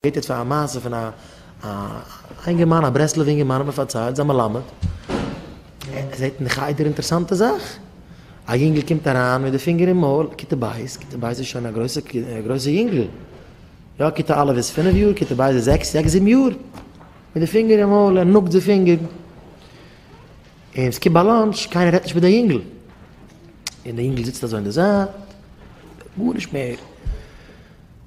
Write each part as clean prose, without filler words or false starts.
געהערט יעצט פון א מעשה פון א א אינגערמאן א ברסלב אינגערמאן האט מיר פארציילט זיין מלמד ער זעט אין חדר אינטערעסאנטע זאך א יונגל קומט אריין מיט די פינגער אין מויל כיתה ב' כיתה ב' איז שוין א גרויסע גרויסע יונגל יא כיתה א' איז פינף יאר כיתה ב' איז זעקס זעקס זיבן יאר מיט די פינגער אין מויל ער נאגט די פינגער און עס קומט ביי lunch קיינער רעדט נישט מיט די יונגל און די יונגל זיצט אזוי אין די זייט גארנישט מער.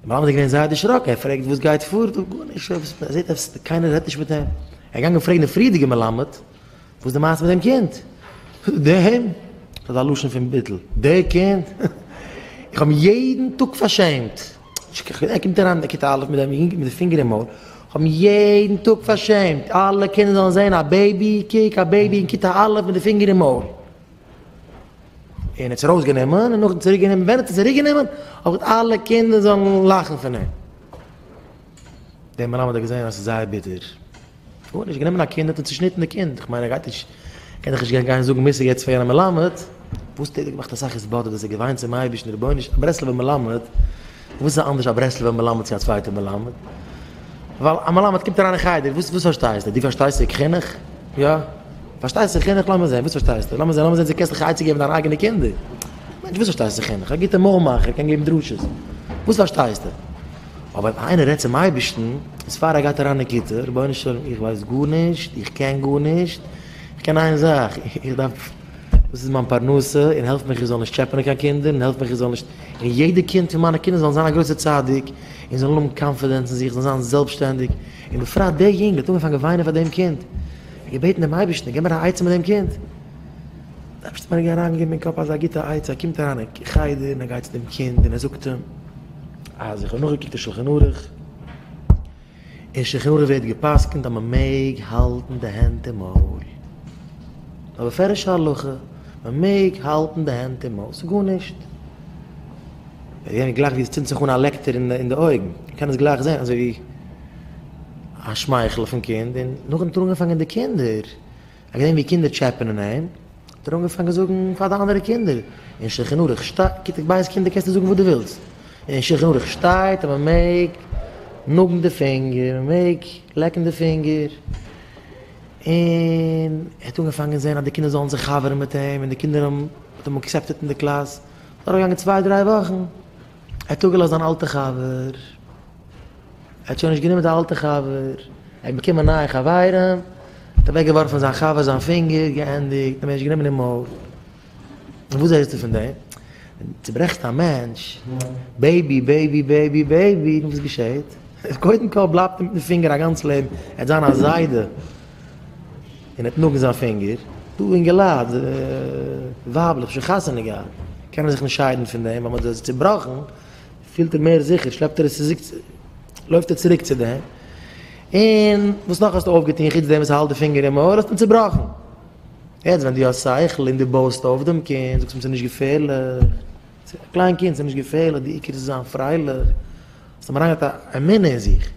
די מלמד איז געווען זייער דערשראקן, ער פרעגט וואס גייט פאר דא, גארנישט, ער זעט עפעס קיינער רעדט נישט מיט אים, ער איז געגאנגען פרעגן די פריערדיגע מלמד, וואס איז די מעשה מיט דעם קינד? דעם? דאס איז א לשון פון ביטול, דער קינד? איך האב אים יעדן טאג פארשעמט, ער קומט אריין אין כיתה א' מיט דעם יונגל מיט די פינגער אין מויל, איך האב אים יעדן טאג פארשעמט, אלע קינדער זאלן זען א baby, קוק א baby אין כיתה א' מיט די פינגער אין מויל. און ער האט עס ארויסגענומען און נאכדעם צוריק גענומען, ווען ער האט עס צוריק גענומען האב איך אלע קינדער זאלן לאכן פון אים. דער מלמד האט געזען אז עס איז זייער ביטער, גארנישט, גענומען א קינד האט ער צושניטן די קינד, איך מיין ער גייט נישט, ער קען דאך נישט גיין זאגן מוסר יעצט פאר יענעם מלמד, וואס האט ער געמאכט אסאך התבודדות, ער האט געוויינט צום אייבערשטן, רבונו של עולם, א ברסלב'ער מלמד, וואס איז אנדערש א ברסלב'ער מלמד צו א צווייטער מלמד? ווייל א מלמד קומט אריין אין חדר, וואס וואס פארשטייסטו? דו פארשטייסט זיך חינוך? יא? פארשטייסט זיך חינוך? לאמיר זען, וואס פארשטייסטו? לאמיר זען, לאמיר זען צו קענסט דיך א עצה געבן דיינע אייגענע קינדער. מענטש, וואס פארשטייסטו חינוך? א גוטער מויל מאכער קען געבן דרשות. וואס פארשטייסטו? אבער ווען איינער רעדט צום אייבערשטן, איז פאר ער גייט אריין אין כיתה, רבונו של עולם, איך ווייס גארנישט, איך קען גארנישט, איך קען איין זאך, איך דארף, דאס איז מיין פרנסה, און העלף מיך איך זאל נישט טשעפענען קיין קינדער, און העלף מיך איך זאל נישט, און יעדע קינד פון מיינע קינדער זאלן זיין א גרויסע צדיק, און זאלן האבן confidence אין זיך, זאלן זיין זעלבסשטענדיג, און בפרט דער יונגל האט אנגעפאנגען וויינען פאר דעם קינד, און געבעטן דעם אייבערשטן, גיב מיר א עצה מיט דעם קינד. דער אייבערשטער האט מיר אריינגעגעבן אין קאפ אזא גוטע עצה, ער קומט אריין אין חדר און ער גייט צו דעם קינד און ער זאגט אים, אז איך האב נאכגעקוקט אין שלחן ערוך, אין שלחן ערוך ווערט גע'פסק'נט אז מען מעג האלטן די הענט אין מויל. א בפירוש'ע הלכה, מען מעג האלטן די הענט אין מויל, ס'איז גארנישט. גלייך ווי עס צינדט זיך אן א לעקטער אין די אויגן, מען קען עס גלייך זען, אזוי ווי א שמייכל אויפן קינד, און נאכדעם האט ער אנגעפאנגען די קינדער, ער האט געזען ווי קינדער טשעפענען אים, האט ער אנגעפאנגען זאגן פאר די אנדערע קינדער, אין שלחן ערוך שטייט, כיתה ב' קינדער קענסטו זאגן וואס דו ווילסט, אין שלחן ערוך שטייט אז מען מעג נאגן די פינגער, מען מעג לעקן די פינגער, און ער האט אנגעפאנגען זען אז די קינדער זאלן זיך חבר'ן מיט אים, און די קינדער האבן אים accepted אין די קלאס, דורכגעגאנגען צוויי דריי וואכן, ער האט אפגעלאזט זיין אלטע חבר, ער האט שוין נישט גענומען די אלטע חבר, ער האט באקומען נייע חברים, ער האט אוועק געווארפן זיין חבר זיין פינגער, געענדיגט, מער נישט גענומען אין מויל. און וואס זעסטו פון דעם? ווען דו צוברעכסט א מענטש, baby baby baby baby, נו וואס געשעהט? קודם כל בלייבט ער מיטן פינגער א גאנץ לעבן, ער וועט זיין א זיידע און ער וועט נאגן זיין פינגער, דא אינגעלייט, ווייבלעך שוין חתונה געהאט, קענען זיך נישט שיידן פון דעם, ווייל מען האט זיי צובראכן, פילט ער מער זיכער, שלעפט ער עס צוריק, לויפט ער צוריק צו דעם, און וואס נאך האסטו אויפגעטון חוץ דעם וואס ער האלט די פינגער אין מויל, האסט אים צובראכן. יעצט ווען דו האסט שכל און דו בויסט אויף דעם קינד, זאגסט אים ס'איז נישט געפערליך, ס'איז א קליין קינד, ס'איז נישט געפערליך, די עיקר איז זיין פרייליך, האסט אים אריינגעלייגט א אמונה אין זיך.